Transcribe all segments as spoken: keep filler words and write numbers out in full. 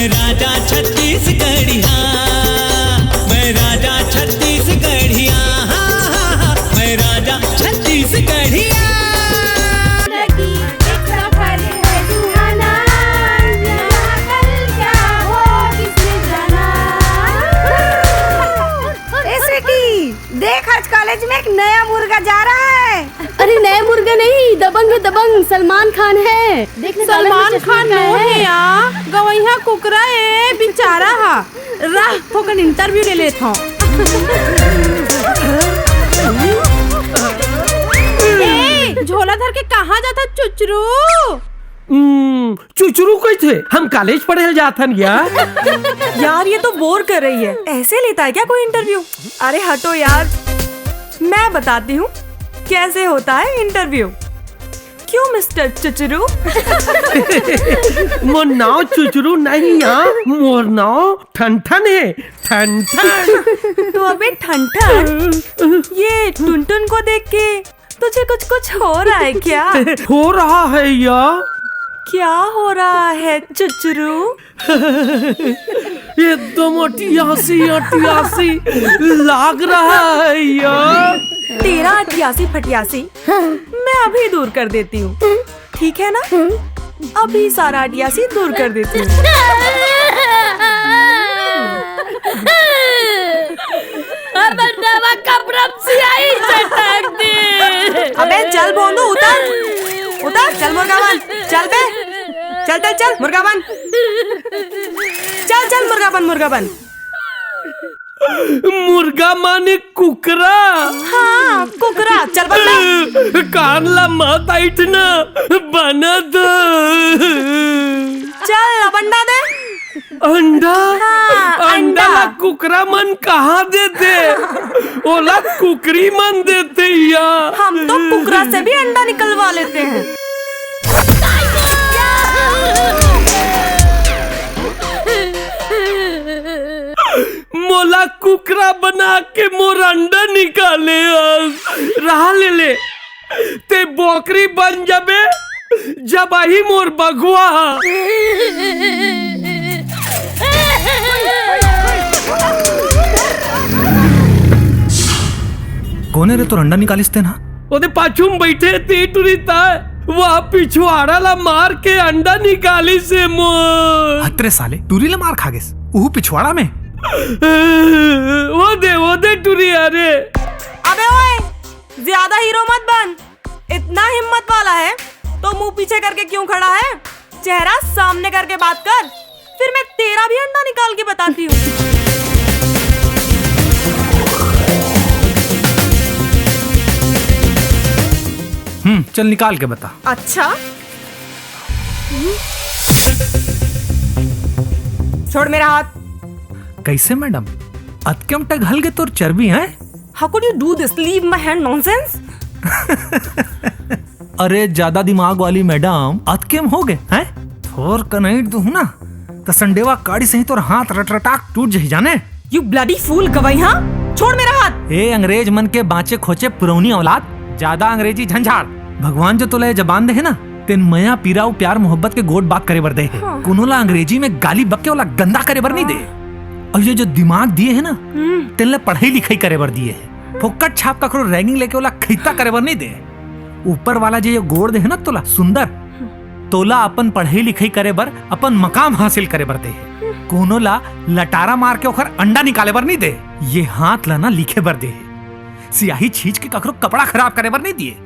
राजा छत्तीसगढ़िया, मैं राजा छत्तीसगढ़िया, हाँ, हाँ, हाँ, मैं राजा छत्तीसगढ़िया। जिंदगी एक सफर है सुहाना, यहाँ कल क्या हो किसने जाना। ए स्वीटी, देख आज कॉलेज में एक नया मुर्गा जा रहा है। अरे नया मुर्गा नहीं, दबंग है दबंग, सलमान खान है। देख ना, काला सलमान में चश्मा खान नो है। है या, गवैया कुकरा ए बेचारा हा। रह, थोकन इंटरव्यू ले लेत हूँ। ए, झोला धर के कहाँ जाता चुचरू? हम्म, चुचरू कइथे? हम कॉलेज पढ़े ल जाथन या। यार, ये तो बोर कर रही है। ऐसे लेता है क्या कोई इंटरव्यू? अरे हटो यार, मैं बताती हूँ कैसे होता है इंटरव्यू। क्यों मिस्टर चुचरू? मोर नाव चुचरू नहीं या, मोर नाव ठनठन है, ठनठन। तो अबे ठनठन, ये टुनटुन को देख के तुझे कुछ कुछ हो रहा है क्या? हो रहा है या। क्या हो रहा है चुचरू? एकदम अटियासी अटियासी लाग रहा है या। तेरा अटियासी फटियासी मैं अभी दूर कर देती हूँ, ठीक है ना? अभी सारा अटियासी दूर कर देती हूँ। हर बंदा कपड़ा में सियाही चटक दे। अबे चल भोंदू, उतर, उतर, चल मुर्गा बन, चल बे, चल चल चल मुर्गा बन, चल चल मुर्गा बन, मुर्गा बन। मुर्गा माने कुकरा। हाँ, कुकरा, चल बन बे। कान ला मत ऐंठना, बना दो। चल, अब अंडा दे। अंडा? हाँ, अंडा अंडा। ला कुकरा मन कहाँ देथे? ओला कुकरी मन देथे या। हम तो कुकरा से भी अंडा निकलवा लेते हैं। मोला कुकरा बना के मोर अंडा निकाले हस। रहा ले ले, ते बोकरी बन जबे, जब आही मोर बघवा। कोने रे तोर अंडा निकालिस तेन हा? ओदे पाछू में बैठे ते टुरी ता, वह पिछवाड़ा ला मार के अंडा निकालिस हे मोर। हतरे साले, टुरी ला मार खा गेस, उहू पिछवाड़ा में। ओदे, ओदे टुरी अरे। अबे ओए, ज्यादा हीरो मत बन। इतना हिम्मत वाला है तो मुंह पीछे करके क्यों खड़ा है? चेहरा सामने करके बात कर, फिर मैं तेरा भी अंडा निकाल के बताती हूँ। हम्म, चल निकाल के बता। अच्छा, छोड़ मेरा हाथ। कैसे मैडम? अतकेम टघल के तोर चर्बी है? How could you do this? Leave my hand, nonsense. अरे ज्यादा दिमाग वाली मैडम, अतकेम हो गए हैं? थोर कनईट दूँ ना त संडेवा काड़ी सही तोर हाथ रटरटाक टूट जही जाने। You bloody fool, गवई, हाँ? छोड़ मेरा हाथ। ए अंग्रेज मन के बाँचे खोचे पुरौनी औलाद, ज्यादा अंग्रेजी झंझाड़। भगवान जो तोला ये जबान दे है ना, तेन मया पीरा अउ प्यार मोहब्बत के गोठ बात करे बर दे हे। हाँ। कोनो ला अंग्रेजी में गाली बक के ओला गंदा करे बर नहीं दे। अउ ये जो दिमाग दिए है ना, हम्म। तेन ला पढ़ाई लिखाई करे बर दिए हे। फोकट छाप ककरो रैगिंग लेके ओला खैता करे बर नहीं दे। ऊपर वाला जे ये गोड़ दे है ना तोला सुंदर, तोला अपन पढ़ाई लिखाई करे बर, अपन मकाम हासिल करे बर दे हे। कोनो ला लटारा मार के ओखर अंडा निकाले बर नहीं दे। ये हाथ ला ना लिखे बर दे हे। सियाही छींच के ककरो कपड़ा खराब करे बर नहीं दिए।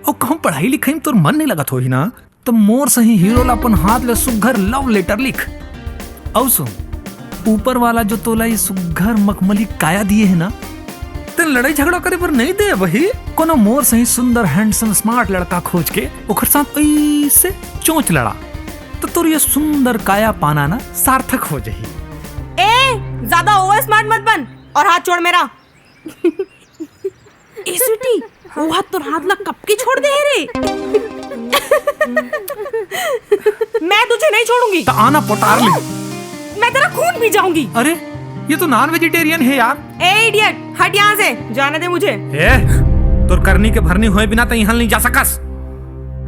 अउ कहूँ पढ़ाई लिखाई में तोर मन नहीं लगत होही ना, त मोर सही हीरो ला अपन हाथ ले सुग्घर love letter लिख। अउ सुन, ऊपर वाला जो तोला ये सुग्घर मखमली काया दिए है ना, तेन लड़ाई झगड़ा करे बर नहीं दे वही। कोनो मोर सही सुंदर, handsome, smart लड़का खोज के ओखर साथ ऐसे चोंच लड़ा, त तोर ये सुंदर काया पाना ना सार्थक हो जही। ए, ज्यादा ओवर स्मार्ट मत बन और हाथ छोड़ मेरा। ए स्वीटी, वो हाथ तोर हाथ ला कब के छोड़ दे हे रे? मैं तुझे नहीं छोड़ूंगी। त आना पोटार ले। मैं तेरा खून पी जाऊंगी। अरे, ये तो नॉन वेजिटेरियन है यार। ए इडियट, हट यहाँ से, जाने दे मुझे। ए, तोर करनी के भरनी होए बिना त यहाँ नहीं जा सकस।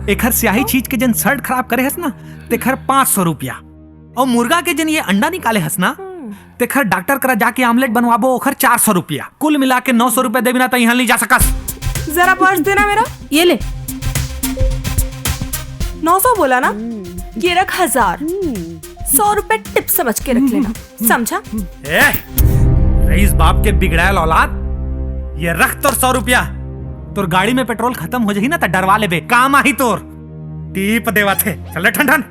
एखर स्याही छींच के जन शर्ट खराब करे हस ना, तेखर पाँच सौ रुपया। अउ मुर्गा के जेन ये अंडा निकाले हस ना, तेखर डॉक्टर करा जाके आमलेट बनवाबो, ओखर चार सौ रुपया। कुल मिला के नौ सौ रुपया देबे ना, त इहाँ नइ जा सकस। जरा पर्स देना मेरा। ये ले। नौ सौ बोला ना, ये रख हजार। सौ रुपए टिप समझ के रख लेना, समझा? ए, रईस बाप के बिगड़ायल औलाद, ये रख तोर सौ रुपया। तोर गाड़ी में पेट्रोल खतम हो जाही ना, त डरवा लेबे, काम आही तोर। टिप देवत हे, चल रे ठन ठन।